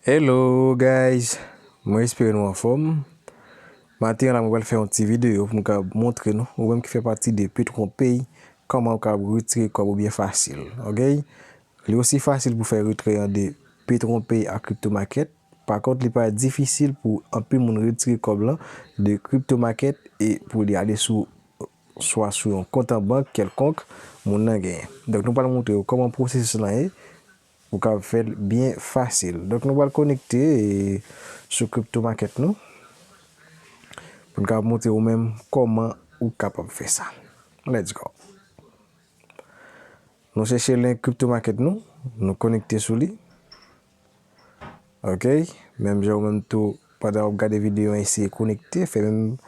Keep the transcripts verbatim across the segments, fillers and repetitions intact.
Hello guys, mwen espere nou anfòm. Maten an la mwen pral fè yon ti videyo pou m ka montre nou, ou menm ki fè pati de Petronpay, kòman ou ka retire kòb ou byen fasil, ok? Li osi fasil pou fè retrè an de Petronpay a Crypto Market. Pa kont, li pa difisil pou anpil moun retire kòb lan de Crypto Market e pou li ale sou swa sou yon kont an bank kèlkonk moun nan genyen. Donk nou pral montre w kòman pwosesis lan ye, ou ka fè l byen fasil. Donk nou pral konekte e, sou Crypto Market nou pou n ka montre w menm kòman ou kapab fè sa. Let's go. Nou chèche len Crypto Market nou, nou konekte sou li. Ok, menm jan ou menm tou, pandan w ap gade videyo an, eseye konekte, fè menm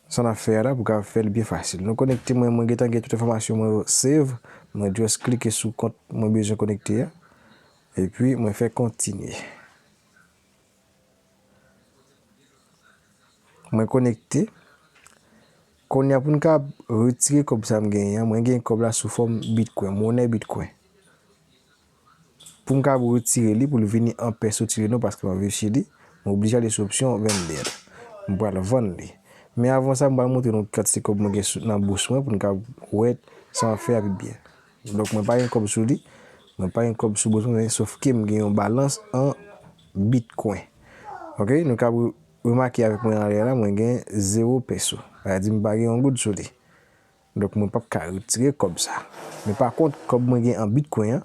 sa n ap fè a la pou ka fè l byen fasil. Nou konekte, mwen, mwen gentan gen tout enfòmasyon mwen yo save, mwen just klike sou kont mwen bezwen konekte a, epi mwen fè kontinye. Mwen konekte. Kounye a pou n ka retire kòb sa m genyen an, mwen gen kòb la sou fòm Bitcoin, monè Bitcoin. Pou m ka retire li, pou l vini an peso chileno, paske m ap viv Chili, mwen oblije ale sou opsyon vender. M pral vann li. Men avan sa, m pral montre nou kantite kòb mwen gen sou, nan bous mwen, pou n ka wè sa m ap fè a pi byen. Donk, mwen pa gen kòb sou li, mwen pa gen kòb sou bous mwen, men sof ke m gen yon balans an Bitcoin. Ok, nou ka re-, remake avèk mwen anlè la, mwen gen zewo peso. Sa vle di m pa gen yon goud sou li. Donk, mwen p ap ka retire kòb sa. Men pa kont, kòb mwen gen an Bitcoin an,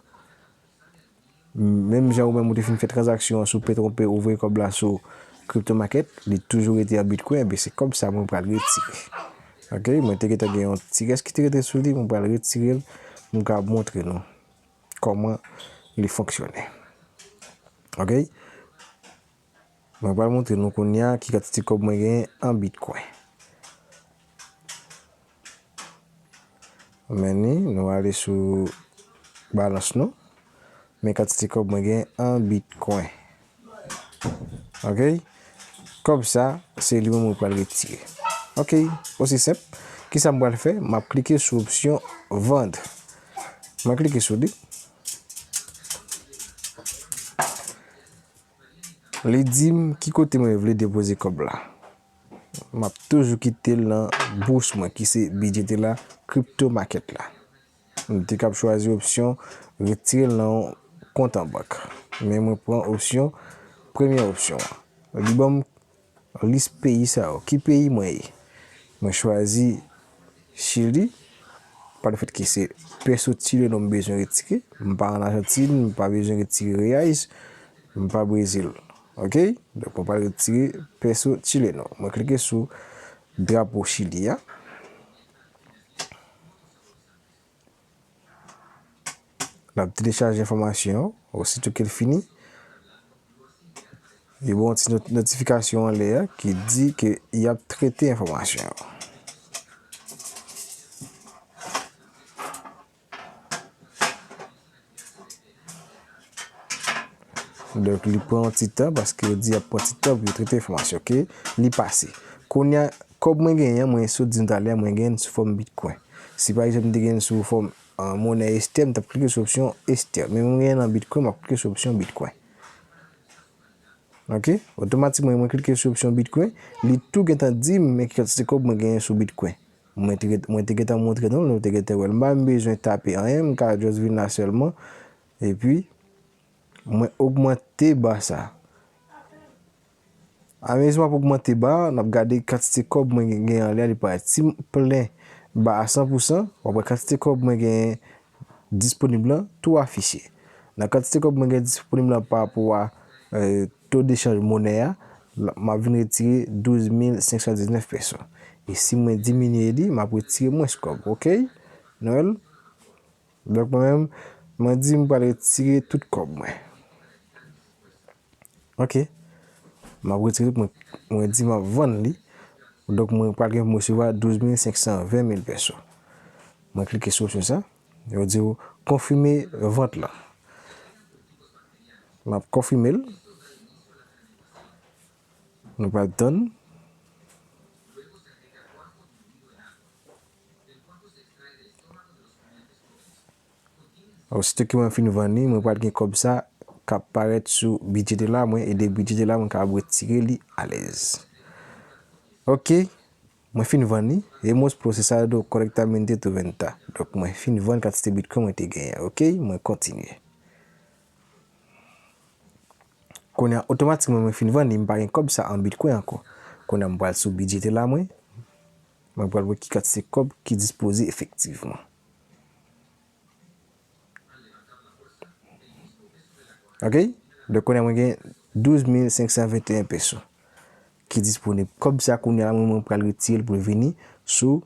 menm jan ou menm ou te fin fè tranzaksyon an sou Petronpay, ou voye kòb la sou Crypto Market, li toujou rete an Bitcoin, enben se kòb sa mwen pral retire. Ok, mwen te gentan gen yon ti rès ki te rete sou li, mwen pral retire l, mwen ka montre nou kòman li fonksyone. Ok? Mwen pral montre nou kounye a ki kantite kòb mwen genyen an Bitcoin. Men ni, nou ale sou balans nou. Men kantite kòb mwen genyen an Bitcoin. Ok? Kòb sa, se li menm mwen pral retire. Ok? Osi senp. Kisa mwen pral fè? M ap klike sou opsyon vendre. Mwen klike sou li. Li di m ki kote mwen vle depoze kòb la. M ap toujou kite l nan bous mwen ki se B J T la, Crypto Market la. M te kab chwazi opsyon retire l nan yon kont an bank. Men mwen pran opsyon, premyè opsyon an. Li ban m lis peyi sa yo. Ki peyi mwen ye? Mwen chwazi Chili, pa le fèt ke se peso chileno m bezwen retire, m pa ann Ajantin, m pa bezwen retire reais, m pa Brezil. Ok? Donk, mwen pral retire peso chileno. Mwen klike sou drapo Chili a. L ap telechaje enfòmasyon an. Osito ke l fini, li ba w yon ti not-, notifikasyon anlè a ki di ke y ap trete enfòmasyon an. Donk, li pran yon ti tan, paske yo di y ap pran ti tan pou yo trete enfòmasyon, ok? Li pase. Kounye a, kòb mwen genyen an, mwen sot di nou talè a, mwen genyen l sou fòm Bitcoin. Si pa egzanp, m te genyen l sou fòm, ah, monè Ether, m t ap klike sou opsyon Ether. Men mwen genyen l an Bitcoin, m ap klike sou opsyon Bitcoin. Ok? Otomatikman, mwen klike sou opsyon Bitcoin, li tou gentan di m men ki kantite kòb mwen genyen sou Bitcoin. Mwen te, mwen te gentan montre nou, nou te gentan wè l. M pa menm bezwen tape anyen, m ka just vin la sèlman. Epi, mwen ogmante ba sa. Amezi m ap ogmante ba a, n ap gade kantite kòb mwen gen, gen anlè a, li parèt. Si m plen ba a san pou san, w ap wè kantite kòb mwen gen disponib lan tou afiche. Nan kantite kòb mwen gen disponib lan pa rapò a, eh, to de chanj monè a, la, m ap vin retire douz mil senk san diznèf peso. E si mwen diminye li, m ap retire mwens kòb, ok? Nou wè l? Donk, mwen menm, mwen di m pral retire tout kòb mwen. Ok. M ap retire tout, mwen, mwen di m ap vann li. Donk, mwen pral gen pou m resevwa douz mil senk san ven mil peso. Mwen klike sou opsyon sa. Yo di w konfime vant lan. M ap konfime l. Nou pral tann. Osito ke mwen fin vann li, mwen pral gen kòb sa k ap parèt sou Bidjete la mwen, e de Bidjete la mwen kapab retire li alèz. Ok, mwen fin vann li, hemos procesado correctamente tu venta. Donk mwen fin vann kantite Bitcoin mwen te genyen. Ok, mwen kontinye. Kounye a, otomatikman mwen fin vann li, m pa gen kòb sa an Bitcoin ankò. Kounye a, m pral sou Bidjete la mwen. Mwen pral wè ki kantite kòb ki dispoze efektivman. Ok? Donk, kounye a mwen gen douz mil senk san venteyen peso ki disponib. Kòb sa kounye a la, mwen, mwen pral retire l pou l vini sou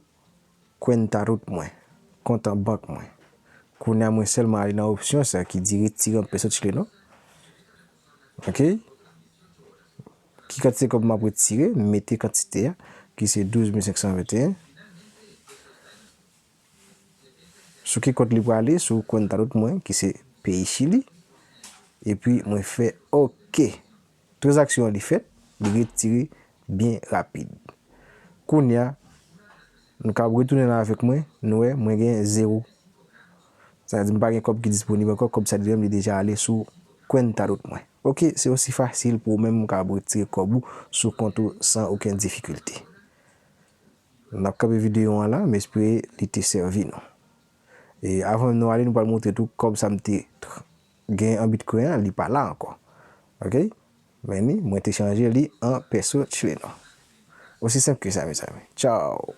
cuenta root mwen, kont an bank mwen. Kounye a mwen sèlman ale nan opsyon sa ki di retire an peso chileno. Ok? Ki kantite kòb m ap retire? M mete kantite a, ki se douz mil senk san venteyen. Sou ki kont li prale? Sou cuenta root mwen, ki se peyi Chili. Epi mwen fè ok. Tranzaksyon an li fèt, li retire byen rapid. Kounye a, nou ka retounen la avèk mwen, nou wè, mwen gen zewo. Sa vle di m pa gen kòb ki disponib ankò, kòb sa li menm li deja ale sou cuenta root mwen. Ok, se osi fasil pou ou menm ou ka retire kòb ou sou kont ou san okenn difikilte. N ap kanpe videyo an la, m espere li te sèvi nou. E avan nou ale, nou pral montre tou kòb sa m te tr- gen an Bitcoin an, li pa la ankò. Ok? Men ni, mwen te chanje li an peso chileno. Osi senp ke sa, mezanmi. Tchao!